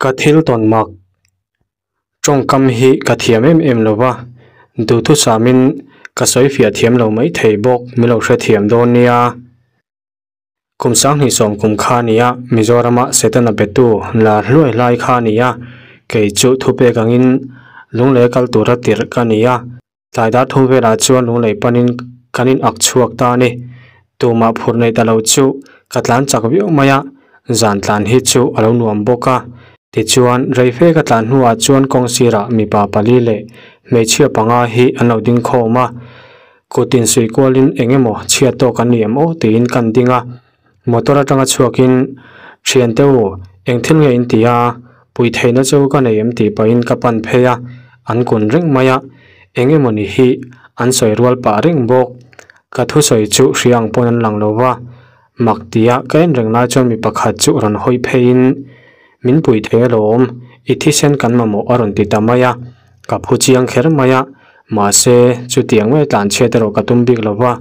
Ka thil tawn mak tawngkam hi ka thiam em em lo va, duhthusamin ka sawi fiah thiam lo mai thei bawk min lo hrethiam dawn nia. Kum 2010 kum kha nia Mizorama Setana betu la hluai hlai kha nia kei chu thupek angin lunglei kal tura tirh ka nia. Tlai dar thum velah chuan lunglei panin kan in ak chhuak ta a ni. Tumah phur nei ta lo chu ka tlan chak viau mai a, zan tlan hi chu a lo nuam bawk a. Tichuan, reife ka tlan hnuah chuan kawng sirah mipa pali leh hmeichhia panga hi an lo ding khawm a. Kut insuih kualin eng emaw chhiat tawk an ni em aw tiin kan ding a. Motor atanga chhuakin, Thiante u, eng thil nge in ti a? Pui theihna chu ka nei em tih pahin ka pan phei a, an kun reng mai a, eng emaw ni hi an sawi rual pah reng bawk. Ka thusawi chu hria ang pawn an lang lo va, mak tia ka en reng lai chuan mi pakhat chu rawn hawi pheiin, Min pui thei alawm, i thisen kan mamawh a rawn ti ta mai a, ka phu chiang kher mai a, mahse chutiang mai tlanchhiat erawh ka tum bik lo va.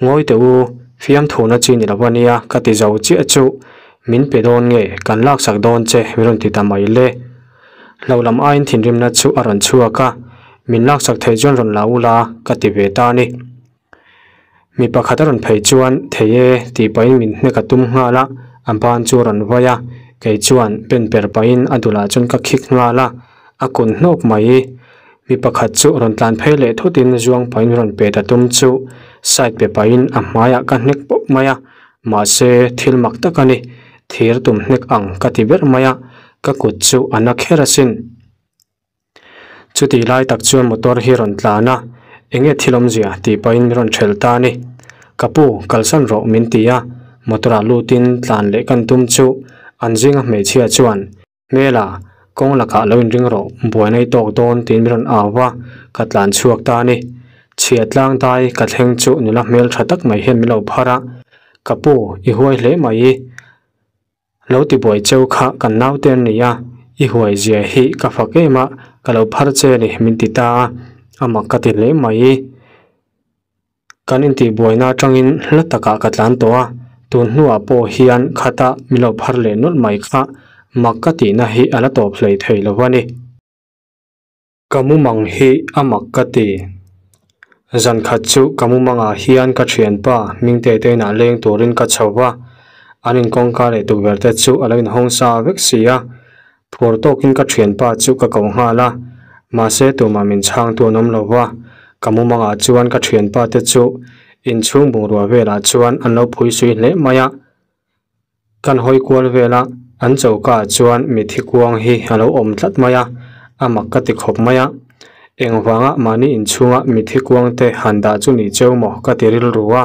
Ngawi teh u, fiamthuhna chi ni lo a nia ka ti zo chiah chu min pe dawn nge kan laksak dawn che min rawn ti ta mai le. Hlo lam aiin thinrimna chu a rawn chhuak a, min laksak thei chuan rawn la ula ka ti ve ta a ni. Mi pakhat a rawn phei chuan thei e tih pahin min hnek a tum nghal a, a ban chu a rawn vai a, kei chuan pen per pahin a dulah chuan ka khik nghal a, a kun hnawk mai. Mi pakhat chu rawn tlan phei leh thutin zuang pahin rawn pe ta tum chu side pe pahin a hmaiah ka hnek pawp mai a, mahse thil mak tak a ni, thir tum hnek ang ka ti ber mai a, ka kut chu a na kher asin. Chutih lai tak chuan motor hi rawn tlan a, enge thil awmzia tih pahin min rawn ṭhelh ta a ni. Ka pu, kalsan rawh min ti a, motor ah lutin tlan leh kan tum chu an zinga hmeichhia chuan, Hmela, kawng lakah lo inring rawh, buaina i tawk dawn tiin min rawn au va, ka tlan chhuak ta a ni. Chhia tlang dai ka thleng chu nula hmel ṭha tak mai hian min lo phar a, Ka pu, i huai hle mai. Lo ti buai cheu kha kan naute an ni a, i huai zia hi ka fak em a, ka lo phar che a ni min ti ta a, a mak ka ti hle mai. Kan intihbuaina atangin hla takah ka tlan tawh a, tun hnuah pawh hian khata min lo phar leh nawlh mai kha mak ka tihna hi a la tawp hlei thei lo a ni. Ka mumang hi a mak ka ti. Zan khat chu ka mumangah hian ka thianpa Hmingte te inah leng turin ka chho va, an inkawngka leh tukverh te chu a lo inhawng sa vek si a. Phur tawkin ka thianpa chu ka ko nghal a, mahse tumah min chhangtu an awm lo va. Ka mumangah chuan ka thianpa te chu inchhung bungrua velah chuan an lo phui sui hle mai a. Kan hawi kual vel a, an choka ah chuan mithi kuang hi a lo awm tlat mai a, a mak ka ti khawp mai a. Engvanga mahni inchhunga mithi kuang te han dah chu ni cheu maw ka ti rilru a.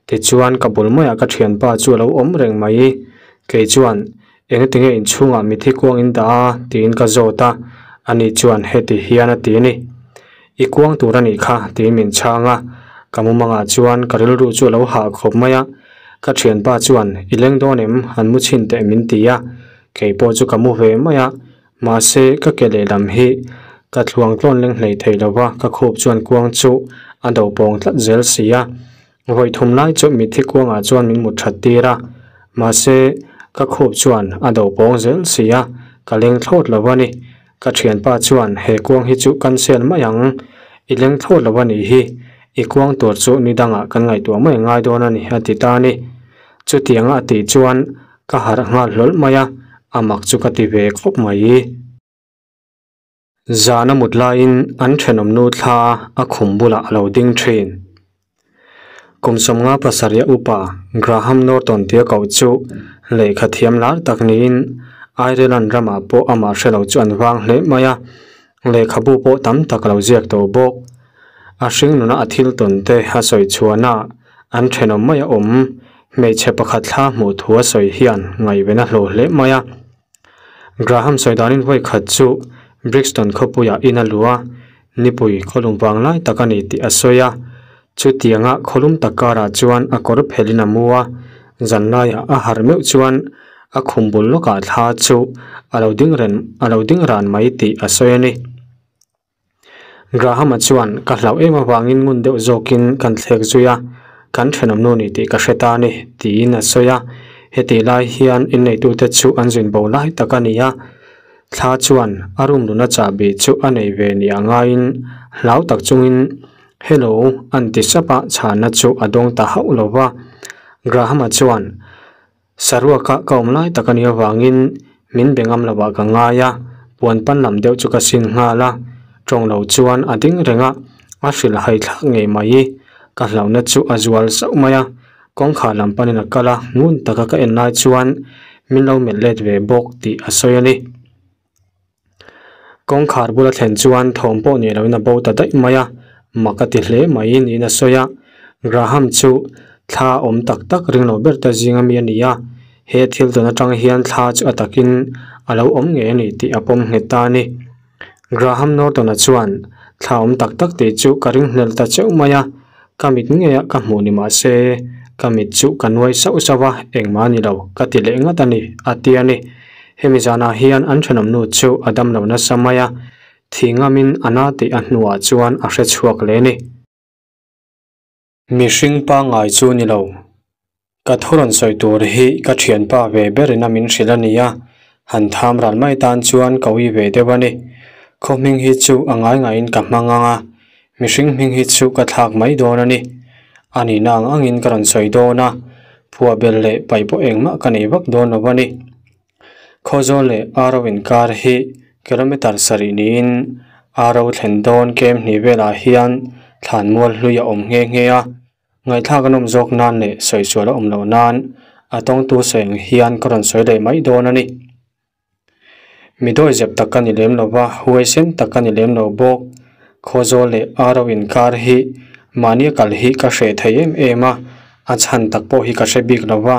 Tichuan ka bul maiah ka thianpa chu a lo awm reng mai. Kei chuan, Engtinge inchhungah mithi kuang in dah a? tiin ka zawt a, ani chuan heti hian a ti a ni. I kuang tur a nih kha, tiin min chhang a. Ka mumangah chuan ka rilru chu a lo hah khawp mai a. Ka thianpa chuan, I leng dawn em? Han mu chhin teh min ti a. Kei pawh chu ka mu ve mai a. Mahse, ka ke lehlam hi ka thluang tlawn leng hlei thei lo va, ka khup chuan kuang chu a do pawng tlat zel si a. Vawi thum lai chu mitthi kuangah chuan min mut that tir a. Mahse, ka khup chuan a do pawng zel si a, ka leng thlawt lo a ni. Ka thianpa chuan he kuang hi chu cancel mai ang, i leng thlawt lo a nih hi, i kuang tur chu ni dangah kan ngaihtuah mai ngai dawn a ni a ti ta a ni. Chutianga a tih chuan ka harh nghal hlawl mai a, a mak chu ka ti ve khawp mai. Zan a mut laiin an thenawm nu thla a khum bulah a lo ding thin. Kum 57 upa Graham Norton tia koh chu lehkha thiam lar tak niin Ireland ramah pawh amah hre lo chu an vang hle mai a, lehkhabu pawh tam tak a lo ziak tawh bawk. A hring nuna a thil tawn te a sawi chhuahna an thenawm mai a awm hmeichhe pakhat thla hmuh thu a sawi hian ngaihven a hlawh hle mai a. Graham sawi danin vawi khat chu Brixton khawpuiah in a luh a, nipui khawlum vang lai tak a ni tih a sawi a. Chutianga khawlum tak karah chuan a kawr phelhin a mu a, zan laiah a harh meuh chuan a khum bul lawkah thla chu a lo ding ren a lo ding ran mai tih a sawi a ni. Graham-a chuan ka hlauh em avangin ngun deuh zawkin kan thlek zui a, kan thenawm nu ni tih ka hre ta a ni, tiin a sawi a. Hetih lai hian inneitute chu an zin bo lai tak a ni a. Thla chuan a room luna chahbi chu a nei ve ni a ngaiin hlau tak chungin Hello an ti sap a, chhana chu a dawng ta hauh lo va. Graham-a chuan Saruaka ka awm lai tak a nih avangin min be ngam lovah ka ngai a, puan pan lam deuh chu ka sin nghal a, tawng lo chuan a ding reng a, a hrilh hai thlak ngei mai. Ka hlauhna chu a zual sauh mai a, kawngkhar lam panin a kal a, ngun taka ka en lai chuan min lo melh let ve bawk tih a sawi a ni. Kawngkhar bula thlen chuan thawm pawh nei loin a bo ta daih mai a, mak a ti hle mai niin a sawi a. Graham chu thla awm tak tak ring lo ber ta zinga mi a ni a, he thil tawn atang hian thla chu a takin a lo awm ngei a ni tih a pawm nghet ta a ni. Graham Norton-a chuan thla awm tak tak tih chu ka ringhlel ta cheuh mai a, ka mit ngeia ka hmuh ni mah se ka mit chu ka nuai sauh sauh a, engmah a ni lo ka ti leh ngat a ni, a ti a ni. Hemi zanah hian an thenawmnu chu a dam lo nasa mai a, thi ngamin a na tih a hnuah chuan a hre chhuak leh a ni. Mihring pangngai chu ni lo. Ka thu rawn sawi tur hi ka thianpa ve berin a min hrilh a ni a, han tham ral mai tan chuan ka ui ve deuh a ni. Khaw hming hi chu a ngai ngaiin ka hmang ang a, mihring hming hi chu ka thlak mai dawn a ni. A nihna ang angin ka rawn sawi dawn a, phuah bel leh paih pawh engmah ka nei vak dawn lo a ni. Khawzawl leh Aro inkar hi kilometre sarih niin Aro thlen dawn kem hnih velah hian thlanmual hlui a awm nghe nghe a, ngaihthlak an awm zawk nan leh sawi sual a awm loh nan a tawngtu sawi ang hian ka rawn sawi leh mai dawn a ni. Mi dawihzep tak ka ni lem lo va, huaisen tak ka ni lem lo bawk. Khawzawl leh Aro inkar hi mahnia kal hi ka hreh thei em em a, a chhan tak pawh hi ka hre bik lo va.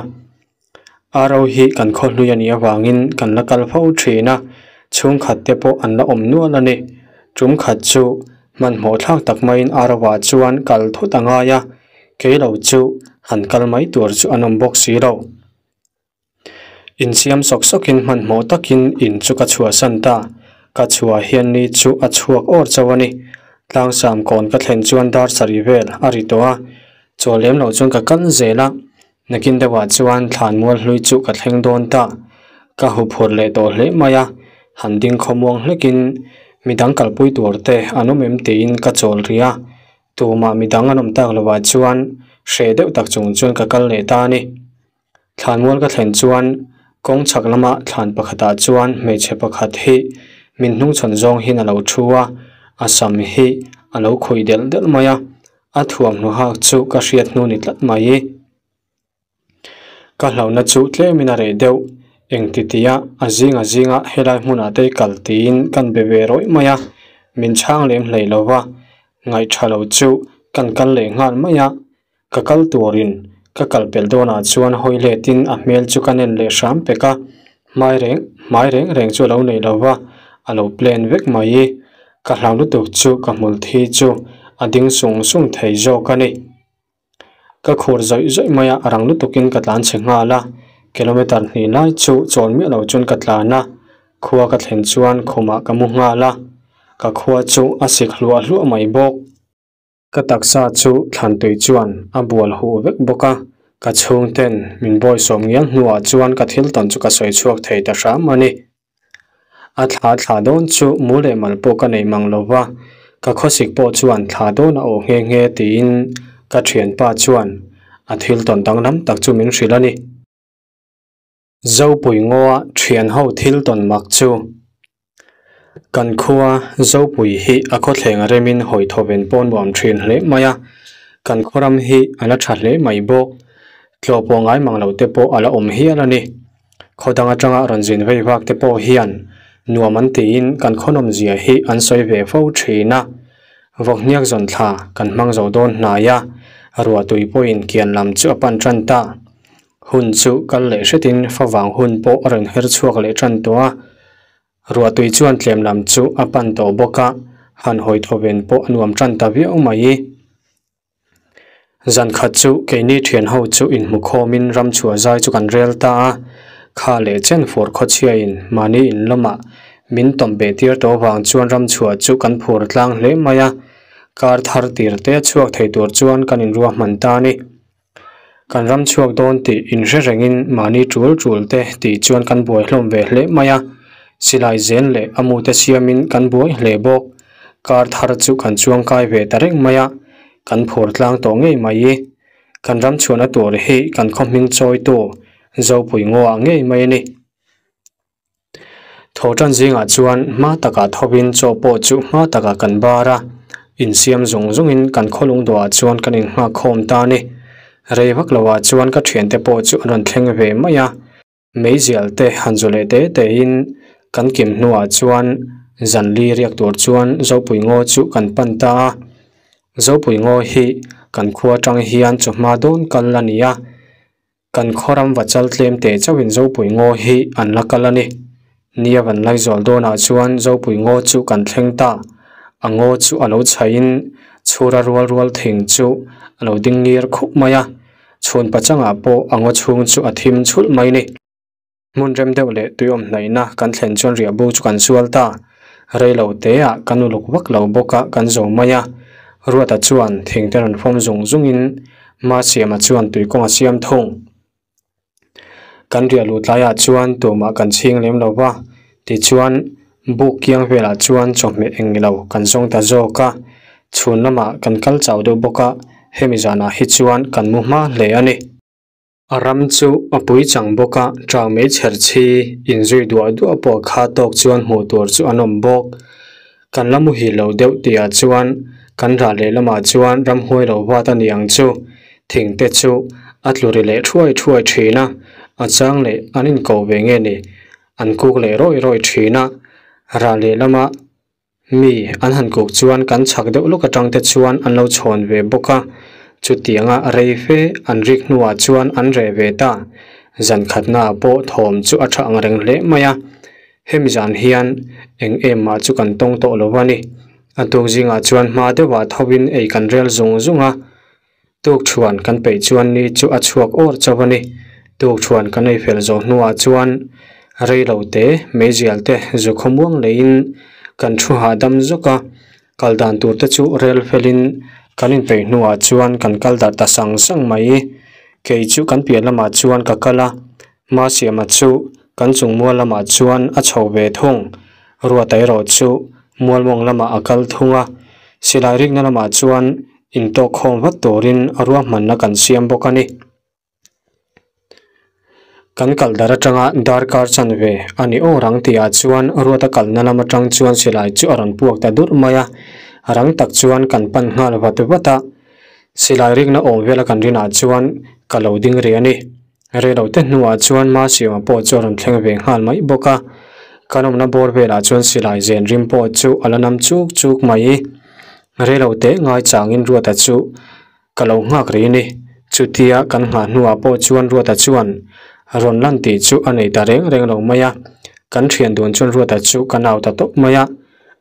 Aro hi kan khaw hlui a nih avangin kan la kal fo thin a, chhungkhat te pawh an la awm nual a ni. Tum khat chu hmanhmawh thlak tak maiin Aro-ah chuan kal thut a ngai a, kei lo chu han kal mai tur chu an awm bawk si lo. Insiam sawk sawkin hmanhmawh takin in chu ka chhuahsan ta, ka chhuah hian ni chu a chhuak awr chauh a ni. Tlangsam kawn ka thlen chuan dar sarih vel a ri tawh a, chaw lem lo chuan ka kal zel a, Nakin deuhah chuan thlanmual hlui chu ka thleng dawn ta. Ka hu phur leh tawh hle mai a, han ding khawmuang hlekin midang kalpui tur te an awm em tiin ka chawl rih a. Tumah midang an awm tak lovah chuan hreh deuh tak chung chuan ka kal leh ta a ni. Thlanmual ka thlen chuan kawng chhak lama thlan pakhatah chuan hmeichhe pakhat hi min hnungchhawn zawng hian a lo thu a, a sam hi a lo khuih delh delh mai a. A thuamhnaw hak chu ka hriat hnu ni tlat mai. Ka hlauhna chu tlemin a reh deuh. Engti tia a zinga zinga helai hmunah te kal tiin kan be ve rawih mai a, min chhang lem hlei lo va, ngaihtha lo chu kan kal leh nghal mai a. Ka kal turin ka kal pelh dawnah chuan hawi letin a hmel chu ka nen leh hram pek a, hmai reng hmai reng reng chu a lo nei lo va, a lo plan vek mai. Ka hlau lutuk chu ka hmul thi chu a ding sung sung thei zawk a ni. Ka khur zawih zawih mai a, a rang lutukin ka tlan chhe nghal a, kilometre hnih lai chu chawl miah lo chuan ka tlan a, khua ka thlen chuan khumah ka mu nghal a, ka khua chu a sik hluah hluah mai bawk. Ka taksa chu thlantui chuan a bual huh vek bawk a, ka chhungten min bawisawm ngial hnuah chuan ka thil tawn chu ka sawi chhuak thei ta hram a ni. A thla thla dawn chu mu leh mal pawh ka nei mang lo va, ka khawsik pawh chuan thla dawn a awh nghe nghe tiin ka thianpa chuan a thil tawn danglam tak chu min hrilh a ni. Zopui ngaw thian ho thil tawn mak chu. Kan khua Zopui hi a khawthleng a remin hawi thawven pawh nuam thin hle mai a, kan khawram hi a la tha hle mai bawk. Tlawh pawh ngai mang lo te pawh a la awm hial a ni. Khaw dang atanga rawn zin vei vak te pawh hian nuam an tiin kan khawnawmzia hi an sawi ve fo thin a. Vawkhniak zawn thla kan hmang zo dawn hnai a, ruahtui pawhin kian lam chu a pan tan ta. Hun chu kal leh hretin favang hun pawh a rawn her chhuak leh tan tawh a, ruahtui chuan tlem lam chu a pan tawh bawk a, han hawi thawven pawh a nuam tan ta viau mai. Zan khat chu keini thian ho chu inhmu khawmin ram chhuah zai chu kan rel ta a, kha leh chen fur khawchhiain mahni in lamah min tawm beh tir tawh vang chuan ram chhuah chu kan phur tlang hle mai a, kar thar tir te chhuak thei tur chuan kan inruahman ta a ni. Kan ram chhuak dawn tih inhre rengin mahni tul tul te tih chuan kan buai hlawm ve hle mai a. Silai zen leh a mute siamin kan buai hle bawk. Kar thar chu kan chuangkai ve ta reng mai a, kan phur tlang tawh ngei mai. Kan ram chhuahna tur hi kan khaw hming chawitu Zopui Ngaw-ah ngei mai a ni. Tho tan zingah chuan hma takah thovin chaw pawh chu hma takah kan bar a, insiam zung zungin kan khawlung duahah chuan kan inghak khawm ta a ni. Rei vak loah chuan ka thiante pawh chu an rawn thleng ve mai a, meizial te han zu leh te tein kan kim hnuah chuan zanli riak tur chuan Zopui Ngaw chu kan pan ta a. Zopui Ngaw hi kan khua atang hian chawhma dawn kal a ni a. Kan khaw ram va chal tlem teh chauhin Zopui Ngaw hi an la kal a ni. Nia van Laizawl dawnah chuan Zopui Ngaw chu kan thleng ta. A ngaw chu a lo chhaihin chhura rual rual thing chu a lo ding ngir khup mai a. Chhun pachangah pawh a ngaw chhung chu a thim chhulh mai ni. Hmun rem deuh leh tuiawm hnaihna kan thlen chuan riahbu chu kan sual ta. Rei lo teah kan uluk vak lo bawk a kan zo mai a. Ruata chuan thing te rawn fawm zung zungin Masiama chuan tuikawng a siam thung. Kan riah luh tlaiah chuan tumah kan chhing lem lo va, tichuan buk kiang velah chuan chawhmeh eng lo kan zawng ta zawk a. Chhun lamah kan kal chau deuh bawk a, hemi zanah hi chuan kan mu hma hle a ni. A ram chu a pui chang bawk a, ṭang mai chher chhi inzui duah duah pawh kha tawk chuan hmuh tur chu an awm bawk. Kan la muhil lo deuh tihah chuan kan rah lehlamah chuan ramhuai lo vat a ni ang chu. Thing te chu a tlu ri leh thuai thuai thin a, a chang leh an inko ve nge ni, an kuk leh rawih rawih thin a. Rah lehlama Mi an han kuk chuan kan chhak deuh lawk atang te chuan an lo chhawn ve bawk a, chutianga rei fe an rik hnuah chuan an reh ve ta. Zan khatnaah pawh thawm chu a tha ang reng hle mai a, hemi zan hian eng em mah chu kan tawng tawh lo a ni. A tuk zingah chuan hma deuhah thovin ei kan rel zung zung a, Tukṭhuan kan peih chuan ni chu a chhuak awr chauh a ni. Tukṭhuan kan ei fel zawh hnuah chuan rei lo te, meizial te zu khawmuang leiin kan thu hahdam zawk a. Kal dan tur te chu rel felin kan inpeih hnuah chuan kan kal darh ta sang sang mai. Kei chu kan piah lamah chuan ka kal a, Masiama chu kan chung mual lamah chuan a chho ve thung. Ruata erawh chu mualmawng lamah a kal thung a, silai rikna lamah chuan Intawk khawm vat turin a ruahmanna kan siam bawk a ni. Kan kal dar atanga darkar chanve a ni aw rang tihah chuan Ruata kalna lam atang chuan silai chu a rawn puak ta durh mai a, rang tak chuan kan pan nghal vat vat a. Silai rikna awm vela kan rinah chuan ka lo ding rih a ni. Reilote hnuah chuan Masiama pawh chu a rawn thleng ve nghal mai bawk a, kan awmna bawr velah chuan silai zen rim pawh chu a la nam chuk chuk mai. Reilote ngai changin Ruata chu ka lo nghak rih a ni. Chutia kan nghah hnuah pawh chuan Ruata chuan rawn lan tih chu a nei ta reng reng lo mai a, kan thian dun chuan Ruata chu ka nau ta tawp mai a,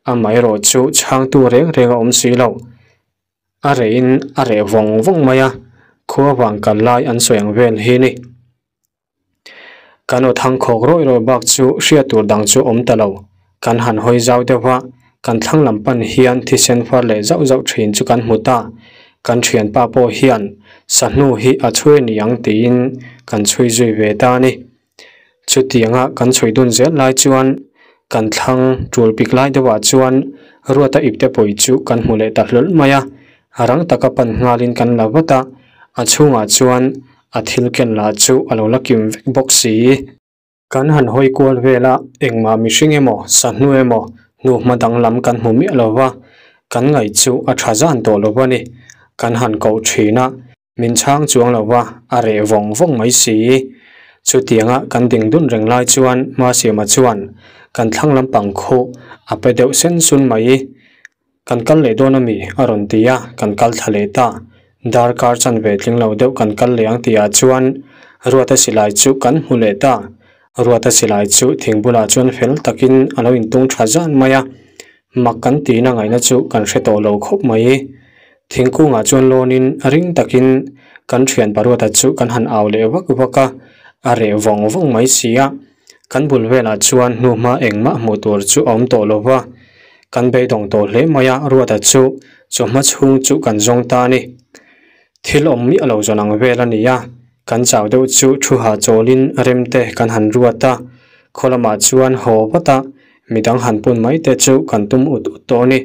amaherawh chu chhangtu reng reng a awm si lo. A rehin a reh vawng vawng mai a, khua vang kal lai an sawi ang vel hi ni. Kan aw thang khawk rawih rawih bak chu hriat tur dang chu awm ta lo. Kan han hawi zau deuh a, kan thlang lam pan hian thisen far leh zauh zauh thin chu kan hmu ta. Kan thianpa pawh hian sahnu hi a chhui ni ang tiin kan chhui zui ve ta a ni. Chutianga kan chhui dun zel lai chuan kan thlang tul pik lai deuhah chuan Ruata ipte pawi chu kan hmu leh ta hlawlh mai a, rang taka pan nghalin kan la vat a, a chhungah chuan a thil ken lah chu a lo la kim vek bawk si. Kan han hawi kual vel a, engmah mihring emaw, sahnu emaw, hnuhma danglam kan hmu miah lo va, kan ngaih chu a tha zan tawh lo a ni. Kan han koh thin a, Min chhang chuang lo va, a reh vawng vawng mai si. Chutianga kan ding dun reng lai chuan Masiama chuan kan thlang lampang khu a pe deuh sen sun mai. Kan kal leh dawn ami? a rawn ti a, kan kal thla leh ta. Darkar chanve tling lo deuh kan kal leh ang tihah chuan Ruata silai chu kan hmu leh ta. Ruata silai chu thing bulah chuan fel takin a lo intung tha zan mai a, mak kan tihna ngaihna chu kan hre tawh lo khawp mai. Thingkungah chuan lawnin ring takin kan thian Paruata chu kan han au leh vak vak a, a reh vawng vawng mai si a. Kan bul velah chuan hnuhma engmah hmuh tur chu a awm tawh lo va, kan beidawng tawh hle mai a, Ruata chu chawhma chhung chu kan zawng ta a ni. Thil awm miah lo zawn ang vel a ni a, kan chau deuh chu thu hahchawlin remte kan han ruat a. Khaw lamah chuan haw vat a, midang han pun mai te chu kan tum ut ut tawh a ni.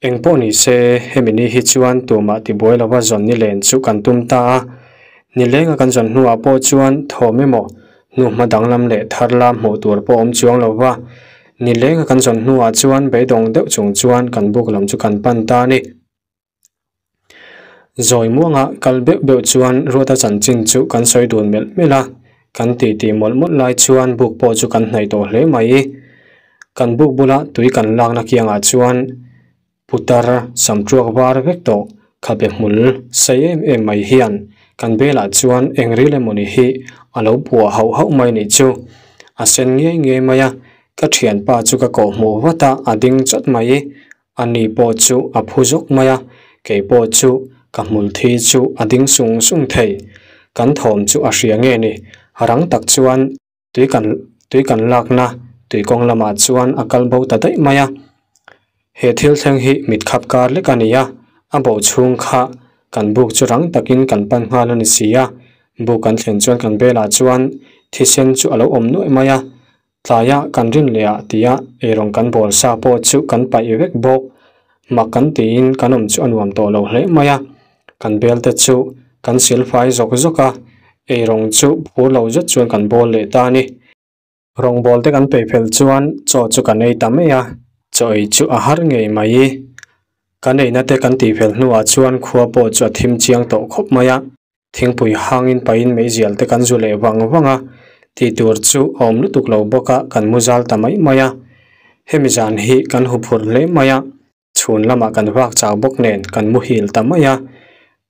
Eng pawh ni se, hemi ni hi chuan tumah tibuai lova zawn ni len chu kan tum ta a. Nilenga kan zawn hnuah pawh chuan thawm emaw hnuhma danglam leh thar la hmuh tur pawh awm chuang lo va. Nilenga kan zawn hnuah chuan beidawng deuh chung chuan kan buk lam chu kan pan ta a ni. Zawi muanga kal beuh beuh chuan Ruata chanchin chu kan sawi dun melh melh a, kan titi mawlh mawlh lai chuan buk pawh chu kan hnaih tawh hle mai. Kan buk bula tui kan lakna kiangah chuan putar sam tuak var vek tawh khabe hmul sei em em mai hian kan belah chuan eng ril emawni hi a lo puah hauh hauh mai nih chu. A sen ngei ngei mai a, ka thianpa chu ka kawhhmuh vat a, a ding chawt mai. Ani pawh chu a phu zawk mai a, kei pawh chu ka hmul thi chu a ding sung sung thei. Kan thawm chu a hria nge ni? Rang tak chuan tui kan tui kan lakna tui kawng lamah chuan a kal bo ta daih mai a. He thil thleng hi mit khap kar lek a ni a, a bo chhung kha kan buk chu rang takin kan pan nghal a ni si a. Buk kan thlen chuan kan belah chuan thisen chu a lo awm nuaih mai a, Tlaia kan rin leh ah tia eirawng kan bawl sa pawh chu kan paih vek bawk. Mak kan tiin kan awm chu a nuam tawh lo hle mai a. Kan bel te chu kan sil fai zawk zawk a, eirawng chu phur lo zet chuan kan bawl leh ta a ni. Rawngbâwl te kan peih fel chuan chaw chu kan ei ta mai a, chaw ei chu a har ngei mai. Kan eina te kan tih fel hnuah chuan khua pawh chu a thim chiang tawh khawp mai a. Thingpui hangin pahin meizial te kan zu leh vang vang a, tih tur chu a awm lutuk lo bawk a, kan mu zal ta mai mai a. Hemi zan hi kan hu phur hle mai a, chhun lamah kan vak chau bawk nen kan muhil ta mai a.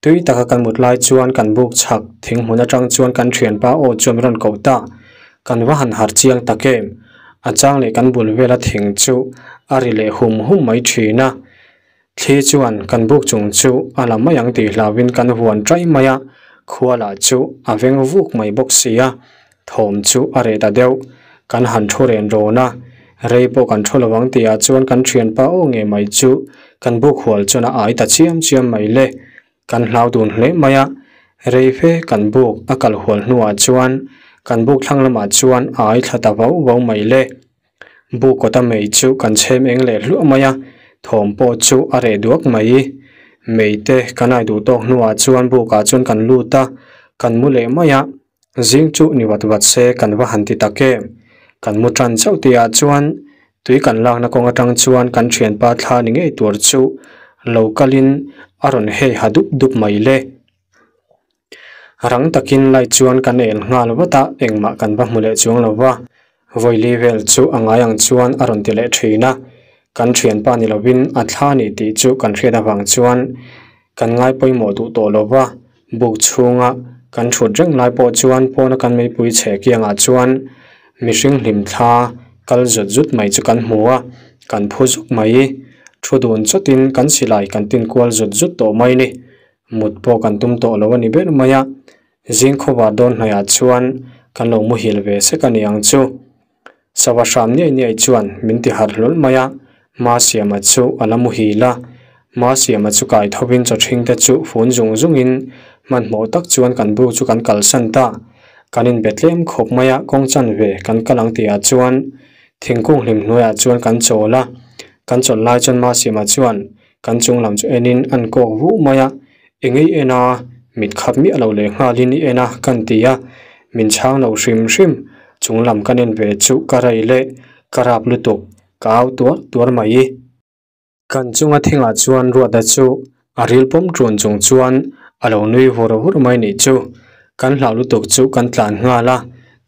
Tui taka kan mut lai chuan kan buk chhak thing hmun atang chuan kan thianpa aw chuan min rawn koh ta. Kan va han har chiang tak em? A chang leh kan bul vela thing chu a ri leh hum hum mai thin a. Thli chuan kan buk chung chu a la mai ang tih hlauhin kan huan ṭai mai a, khua lah chu a veng vuk mai bawk si a, thawm chu a reh ta deuh. Kan han thu ren rawn a, rei pawh kan thu lo ang tihah chuan kan ṭhianpa aw ngei mai chu kan buk hual chuan a ai ta chiam chiam mai le. Kan hlau dun hle mai a, rei fe kan buk a kal hual hnuah chuan kan buk thlang lamah chuan a ai thla ta vau vau mai le. Bu kawta mei chu kan chhem eng leh hluah mai a, thawm pawh chu a reh duak mai. Mei te kan ai duh tawk hnuah chuan bukah chuan kan lut a, kan mu leh mai a, zing chu ni vat vat se kan va han ti tak em. Kan mu tan chauh tihah chuan tui kan lakna kawng atang chuan kan thianpa thla ni ngei tur chu lo kalin a rawn hei ha dup dup mai le. Rang takin light chuan kan el nghal vat a, engmah kan va hmu leh chuang lo va. Vawili vel chu a ngai ang chuan a rawn ti leh thin a, kan thianpa ni lovin a thla ni tih chu kan hriat avang chuan kan ngai pawimawh duh tawh lo va. Buk chhunga kan thut reng lai pawh chuan pawna kan meipui chhe kiangah chuan mihring hlim thla kal zut zut mai chu kan hmu a, kan phu zuk mai. Thu dun chawtin kan silai kan tin kual zut zut tawh mai ni. Mut pawh kan tum tawh lo a ni ber mai a, zing khawvar dawn hnaihah chuan kan lo muhil ve sek a ni ang chu. Sava hram niai niai chuan min ti harh hlawl mai a, Masiama chu a la muhil a. Masiama chu kai thovin chawthring te chu fun zung zungin hmanhmawh tak chuan kan buk chu kan kalsan ta. Kan inbe tlem khawp mai a, kawng chanve kan kal ang tihah chuan thingkung hlim hnuaiah chuan kan chawl a. Kan chawlh lai chuan Masiama chuan Kan chung lam chu enin an kawk vuh mai a, eng ei en a, mit khap miah lo leh nghalin i en a kan ti a, min chhang lo hrim hrim, chung lam kan en ve chu ka rei leh ka rap lutuk, ka au tuar tuar mai. Kan chunga thingah chuan Ruata chu a ril pawm ṭun chung chuan a lo nui vur vur mai nih chu, kan hlau lutuk chu kan tlan nghal a,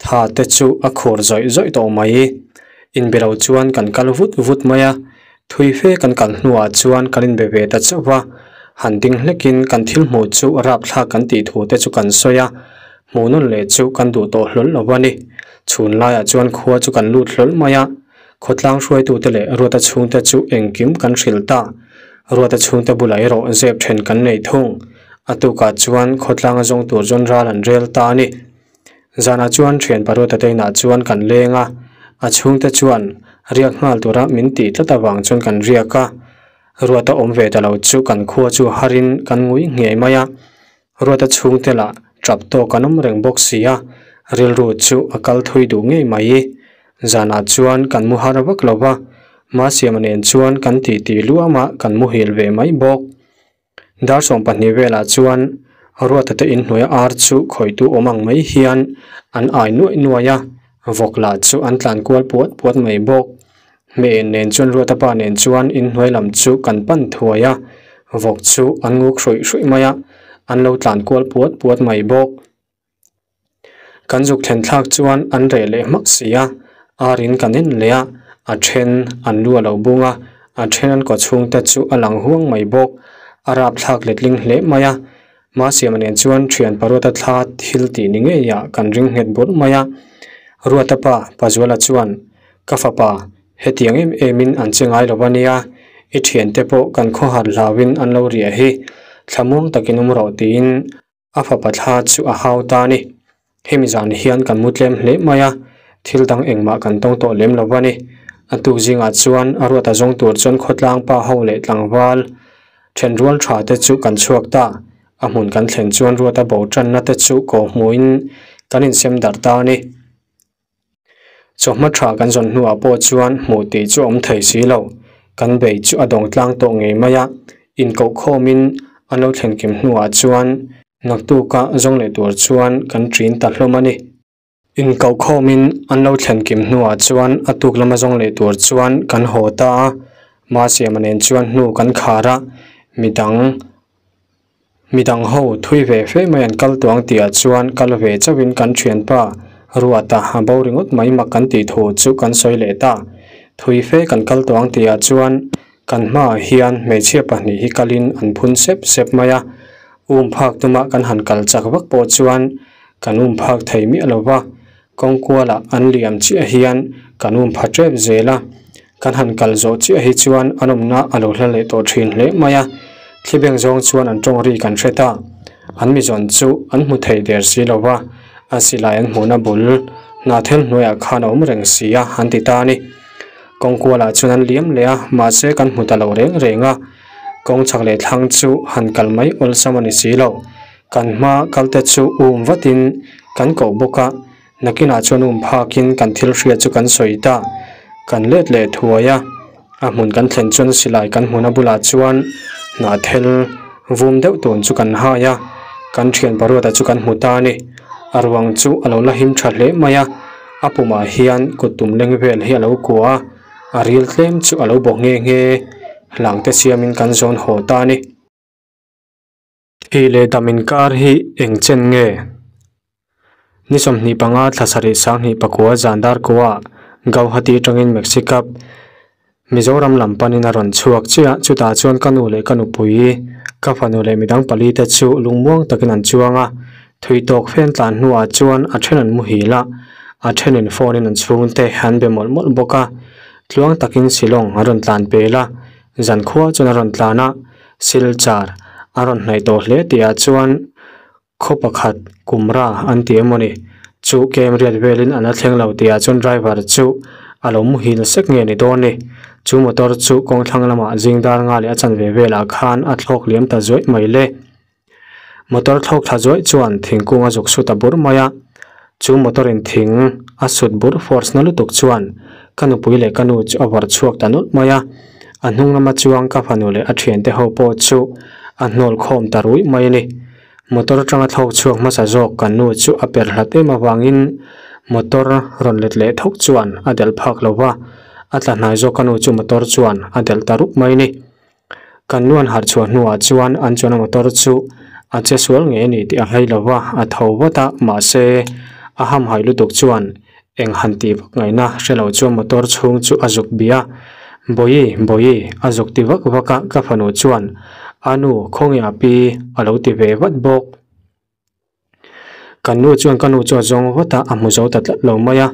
tha te chu a khur zawih zawih tawh mai. Inbe lo chuan kan kal vut vut mai a, Thui fe kan kal hnuah chuan kan inbe ve ta chauh va, han ding hlekin kan thil hmuh chu rapthlak kan tih thu te chu kan sawi a, hmuh nawn leh chu kan duh tawh hlawl lo a ni. Chhun laiah chuan khua chu kan lut hlawl mai a, khawtlang hruaitute leh Ruata chhungte chu engkim kan hrilh ta. Ruata chhungte bulah erawh zep then kan nei thung. A tukah chuan khawtlanga zawng tur chuan ral an rel ta a ni. Zanah chuan thian Paruata te inah chuan kan leng a, a chhungte chuan riak nghal tura min tih tlat avang chuan kan riak a. Ruata awm ve ta lo chu kan khua chu harin kan ngui ngei mai a, Ruata chhungte lah tap tawk an awm reng bawk si a, rilru chu a kal thui duh ngei mai. Zanah chuan kan mu har vak lo va, Masiama nen chuan kan titi luam a, kan muhil ve mai bawk. Dar 12 velah chuan Ruata te inhnuaia ar chu khawitu awm ang mai hian an ai nuaih nuaih a, vawk lah chu an tlan kual puat puat mai bawk. Hmeh nen chuan Ruata pa nen chuan inhnuai lam chu kan pan thuai a, vawk chu an nguk hruih hruih mai a, an lo tlan kual puat puat mai bawk. Kan zuk thlen thlak chuan an reh leh hmak si a, ar in kan en leh a, a then an lu a lo bung a, a then an kaw chhung te chu a lang huang mai bawk, a rap thlak letling hle mai a. Masiama nen chuan thian Paruata thla thil tih ni ngei ah kan ring nghet bawrh mai a. Ruata pa, Pazuala chuan, Ka fapa, hetiang em em in an che ngai lo a nia, i thiante pawh kan khawhar hlauin an lo riah hi, thlamuang takin awm rawh tiin A fapa thla chu a hau ta a ni. Hemi zan hian kan mu tlem hle mai a, thil dang engmah kan tawng tawh lem lo a ni. A tuk zingah chuan a ruat a zawng tur chuan khawtlang pa ho leh tlangval thenrual tha te chu kan chhuak ta. A hmun kan thlen chuan ruat a bo tanna te chu kawhhmuhin kan insem darh ta a ni. Chawhma tha kan zawn hnuah pawh chuan hmuh tih chu a awm thei si lo. Kan bei chu a dawng tlang tawh ngei mai a, inkoh khawmin an lo thlen kim hnuah chuan naktuka zawng leh tur chuan kan ṭin ta hlawm a ni. Inkoh khawmin an lo thlen kim hnuah chuan a tuk lama zawng leh tur chuan kan haw ta a, Masiama nen chuan hnu kan khar a, midang Midang ho thui ve fe mai an kal tuang tihah chuan kal ve chauhin kan thianpa Ruata a bo ringawt mai mak kan tih thu chu kan sawi leh ta. Thui fe kan kal tuang tihah chuan kan hmaah hian hmeichhia pahnih hi kalin an phun sep sep mai a. Um phak tuma kan han kal chak vak pawh chuan kan um phak thei miah lo va, kawng kualah an liam chiah hian kan um pha tep zel a. Kan han kal zawh chiah hi chuan an awmna a lo hla leh tawh thin hle mai a, thli beng zawng chuan an tawng ri kan hre ta. An mizawn chu an hmu thei der si lo va, a silai an hmuhna bul hnathel hnuaiah khan a awm reng si a, an ti ta a ni. Kawng kualah chuan an liam leh a, mahse kan hmu ta lo reng reng a. Kawng chhak leh thlang chu han kal mai awlsam a ni si lo. Kan hma kalte chu um vatin kan koh bawk a. Nakinah chuan um phakin kan thil hriat chu kan sawi ta. Kan let leh thuai a, a hmun kan thlen chuan silai kan hmuna bulah chuan hnahthel vum deuh tun chu kan hai a, kan thian paruata chu kan hmu ta a ni. A ruang chu a lo la him tha hle mai a, a pumah hian kut tum leng vel hi a lo kua a, a ril tlem chu a lo bawk nghe nghe. Hlangte siamin kan zawn haw ta a ni. Thih leh dam inkar hi eng chen nge? Ni 25 thla sarih 2009 zan dar kuah Gauhati atangin Maxi Cup Mizoram lam panin a rawn chhuak chiah. Chutah chuan ka nu leh ka nupui, ka fanu leh midang pali te chu lungmuang takin an chuang a. Thui tawk fen tlan hnuah chuan a then an muhil a, a thenin phone in an chhungte an be mawlh mawlh bawk a. Tluang takin Shillong a rawn tlan pel a, zankhua chuan a rawn tlan a. Silchar a rawn hnaih tawh hle tihah chuan khaw pakhat Kumra an ti emaw ni chu kem riat velin an la thleng lo tihah chuan driver chu a lo muhil sek nge ni dawn ni. Chu motor chu kawng thlang lamah zing dar nga leh a chanve velah khan a thlawk liam ta zuaih mai le. Motor thlawk thla zuaih chuan thingkung a zuk sut a burh mai a, chu motor in thing a sut burh force na lutuk chuan ka nupui leh ka nu chu a vawrh chhuak ta nawlh mai a, a hnung lama chuang ka fanu leh a thiante ho pawh chu a hnawl khawm ta ruih mai a ni. Motor atanga thlawk chhuak hmasa zawk kan nu chu a per hlat em avangin motor rawn let leh thawk chuan a delh phak lo va, a tla hnai zawk ka nu chu motor chuan a delh ta rup mai a ni. Kan nu an harh chhuah hnuah chuan an chuan a motor chu a che sual ngei a ni tih a hai lo va, a tho vat a, mahse a hamhaih lutuk chuan eng han tih vak ngaihna hre lo chuan motor chhung chu a zuk bih a, Bawihi, Bawihi, a zuk ti vak vak a, ka fanu chuan a nu khawnge a pi a lo ti ve vat bawk. Kan nu chuan ka nu chu a zawng vat a, a hmu zo ta tlat lo mai a.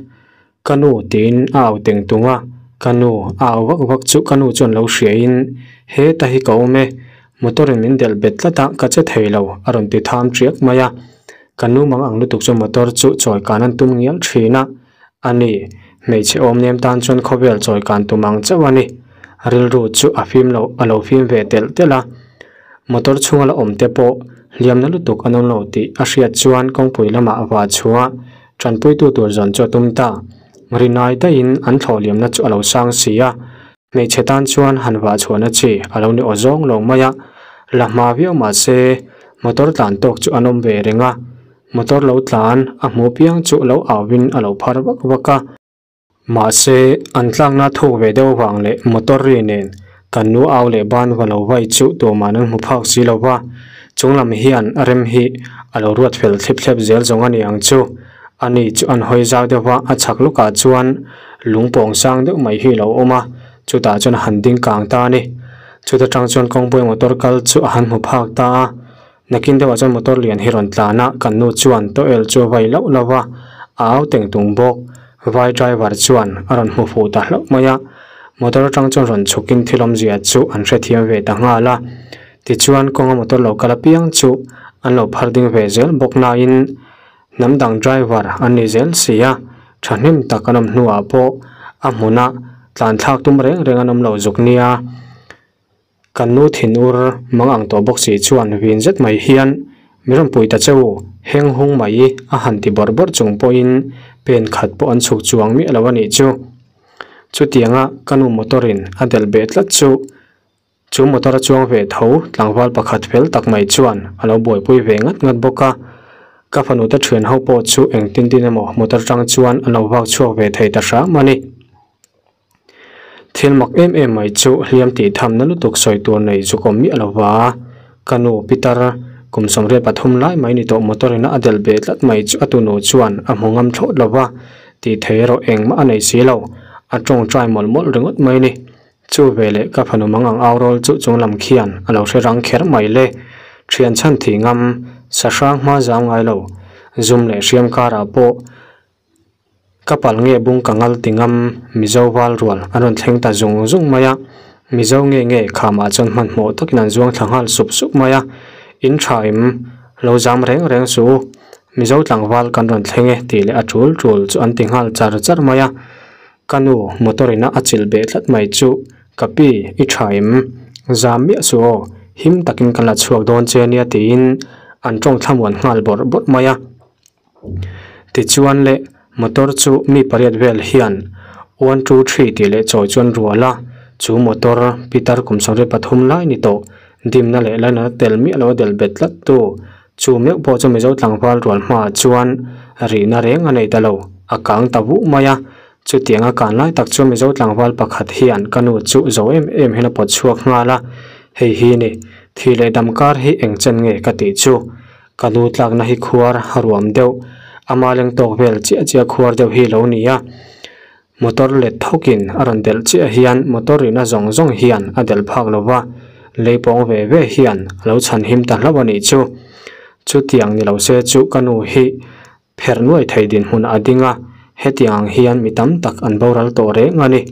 Ka nu tiin a au teng tung a, ka nu a au vak vak chu ka nu chuan lo hriain, Heta hi ka awm e, motor in min delh bet tlat a, ka che thei lo, a rawn ti tham ṭiak mai a. Ka nu mang ang lutuk chu motor chu chawi kan an tum ngial ṭhin a, a ni, hmeichhe awm nem tan chuan khawvel chawi kan tum ang chauh a ni. Rilru chu a fim lo, a lo fim ve telh telh a. Motor chhunga la awm te pawh hliamna lutuk an awm lo tih a hriat chuan kawngpui lamah a vah chhuah a, tanpuitu tur zawn chu a tum ta. Rinai daihin an thlawh liamna chu a lo sang si a, hmeichhe tan chuan han vah chhuahna chi a lo ni aw zawng lo mai a, la hma viau mah se motor tlan tawk chu an awm ve reng a, motor lo tlan a hmu piang chu lo au in a lo phar vak vak a. Mahse an tlakna thuk ve deuh vang leh motor ri nen kan nu au leh ban va lo vai chu tumah an hmu phak si lo va, chunglam hian rem hi a lo ruat fel thlip thlep zel zawng a ni ang chu. Ani chu an hawi zau deuh va, a chhak lawkah chuan lung pawng sang deuh mai hi a lo awm a, chutah chuan a han ding kang ta a ni. Chuta tang chuan kawngpui motor kal chu a han hmu phak ta a, nakin deuhah chuan motor lian hi rawn tlan a, kan nu chuan tawel chu a vai lauh lauh va, a au teng tung bawk. Vai driver chuan a rawn hmu fuh ta hlauh mai a, motor atang chuan rawn chhukin thil awmzia chu an hrethiam ve ta nghal a. Tichuan kawnga motor lo kal apiang chu an lo phar ding ve zel bawk nain, Hnam dang driver an ni zel si a, thahnem tak an awm hnuah pawh a hmuna tlan thlak tum reng reng an awm lo zuk nia. Kan nu thinur mang ang tawh bawk si chuan vin zet mai hian mi rawn pui ta che u, heng hung mai a han ti bawrh bawrh chung pawhin pen khat pawh an chhuk chuang miah lo a nih chu. Chutianga ka nu motor in a delh beh tlat chu Chu motor a chuang ve tho tlangval pakhat fel tak mai chuan a lo buaipui ve ngat ngat bawk a, ka fanu te thian ho pawh chu engtin tin emaw motor tang chuan an lo vak chhuak ve thei ta hram a ni. Thil mak em em mai chu hliam tih thamna lutuk sawi tur nei zuk awm miah lova, ka nu Peter kum 83 lai mai ni tawh motor ina a delh beh tlat mai chu a tunu chuan a hmu ngam thlawt lova, tih thei erawh engmah a nei si lo, a tawngtai mawlh mawlh ringawt mai a ni. Chu veleh ka fanu mang ang au rawl chu chung lam khian a lo hre rang kher mai le. Thian chhan thih ngam, sa hrang hma zau ngai lo, zum leh hriam karah pawh ka pal nge bung ka ngal ti ngam Mizo val rual an rawn thleng ta zung zung mai a. Mizo nge nge khamah chuan hmanhmawh takin an zuang thla nghal sup sup mai a. In tha im, lo zam reng reng suh u. Mizo tlangval kan rawn thleng e tih leh a tul tul chu an ti nghal char char mai a. Ka nu motor ina a chilh beh tlat mai chu ka pi i tha em? Zam miah suh aw, him takin kan la chhuak dawn che ania tiin an tawng thlamuan nghal bawrh bawrh mai a. Tichuan le motor chu mi pariat vel hian one two three tih leh chawi chuan rual a, chu motor pitar kum 73 lai ni tawh dimna leh lainatna tel miah lo a delh bet tlat tu Chu meuh pawh chu Mizo tlangval rual hmaah chuan rihna reng a nei ta lo, a kang ta vuh mai a. Chutiang a kan lai tak chu Mizo tlangval pakhat hian ka nu chu zo em em hian a pawt chhuak nghal a, Hei hi ni, thih leh dam kar hi eng chen nge ka tih chu? Ka nu tlakna hi khuar a ruam deuh, ama leng tawk vel chiah chiah khuar deuh hi lo ni a. Motor let thawkin a rawn delh chiah hian motor rihna zawng zawng hian a delh phak lo va, lei pawng ve ve hian a lo chhan him ta hlauh a nih chu. Chutiang ni lo se chu ka nu hi pherh nuai thei dinhmun a ding a, hetiang ang hian mi tam tak an boral tawh reng a ni.